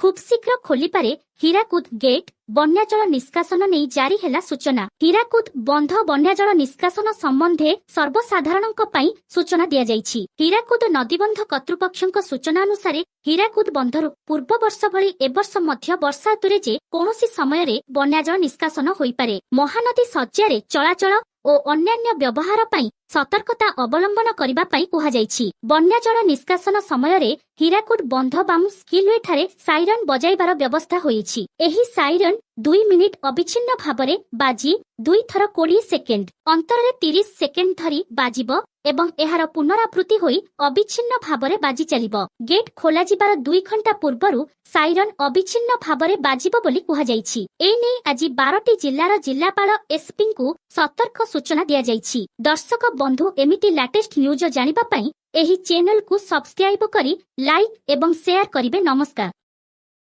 ଖୁବଶୀଘ୍ର ଖୋଲିପାରେ ହୀରାକୁଦ ଗେଟ୍। ବନ୍ୟାଜଳ ନିଷ୍କାସନ ନେଇ ଜାରି ହେଲା ସୂଚନା। ହୀରାକୁଦ ବନ୍ଧ ବନ୍ୟାଜଳ ନିଷ୍କାସନ ସମ୍ବନ୍ଧେ ସର୍ବସାଧାରଣଙ୍କ ପାଇଁ ସୂଚନା ଦିଆଯାଇଛି। ହୀରାକୁଦ ନଦୀବନ୍ଧ କର୍ତ୍ତୃପକ୍ଷଙ୍କ ସୂଚନା ଅନୁସାରେ, ହୀରାକୁଦ ବନ୍ଧରୁ ପୂର୍ବ ବର୍ଷ ଭଳି ଏବର୍ଷ ମଧ୍ୟ ବର୍ଷା ଋତୁରେ ଯେ କୌଣସି ସମୟରେ ବନ୍ୟାଜଳ ନିଷ୍କାସନ ହୋଇପାରେ। ମହାନଦୀ ଶଯ୍ୟାରେ ଚଳାଚଳ ଓ ଅନ୍ୟାନ୍ୟ ବ୍ୟବହାର ପାଇଁ ସତର୍କତା ଅବଲମ୍ବନ କରିବା ପାଇଁ କୁହାଯାଇଛି। ବନ୍ୟାଜଳ ନିଷ୍କାସନ ସମୟରେ ହୀରାକୁଦ ବନ୍ଧ ବାମ ସ୍ପିଲୱେ ଠାରେ ସାଇରନ୍ ବଜାଇବାର ବ୍ୟବସ୍ଥା ହୋଇଛି। ଏହି ସାଇରନ୍ 2 ମିନିଟ୍ ଅବିଚ୍ଛିନ୍ନ ଭାବରେ ବାଜି ଦୁଇଥର 20 ସେକେଣ୍ଡ ଅନ୍ତରରେ 30 ସେକେଣ୍ଡ ଧରି ବାଜିବ ଏବଂ ଏହାର ପୁନରାବୃତ୍ତି ହୋଇ ଅବିଚ୍ଛିନ୍ନ ଭାବରେ ବାଜି ଚାଲିବ। ଗେଟ୍ ଖୋଲାଯିବାର 2 ଘଣ୍ଟା ପୂର୍ବରୁ ସାଇରନ୍ ଅବିଚ୍ଛିନ୍ନ ଭାବରେ ବାଜିବ ବୋଲି କୁହାଯାଇଛି। ଏନେଇ ଆଜି 12ଟି ଜିଲ୍ଲାର ଜିଲ୍ଲାପାଳ, ଏସ୍ପିଙ୍କୁ ସତର୍କ ସୂଚନା ଦିଆଯାଇଛି। ଦର୍ଶକ ବନ୍ଧୁ, ଏମିତି ଲାଟେଷ୍ଟ ନ୍ୟୁଜ ଜାଣିବା ପାଇଁ ଏହି ଚ୍ୟାନେଲକୁ ସବସ୍କ୍ରାଇବ କରି ଲାଇକ୍ ଏବଂ ସେୟାର କରିବେ। ନମସ୍କାର।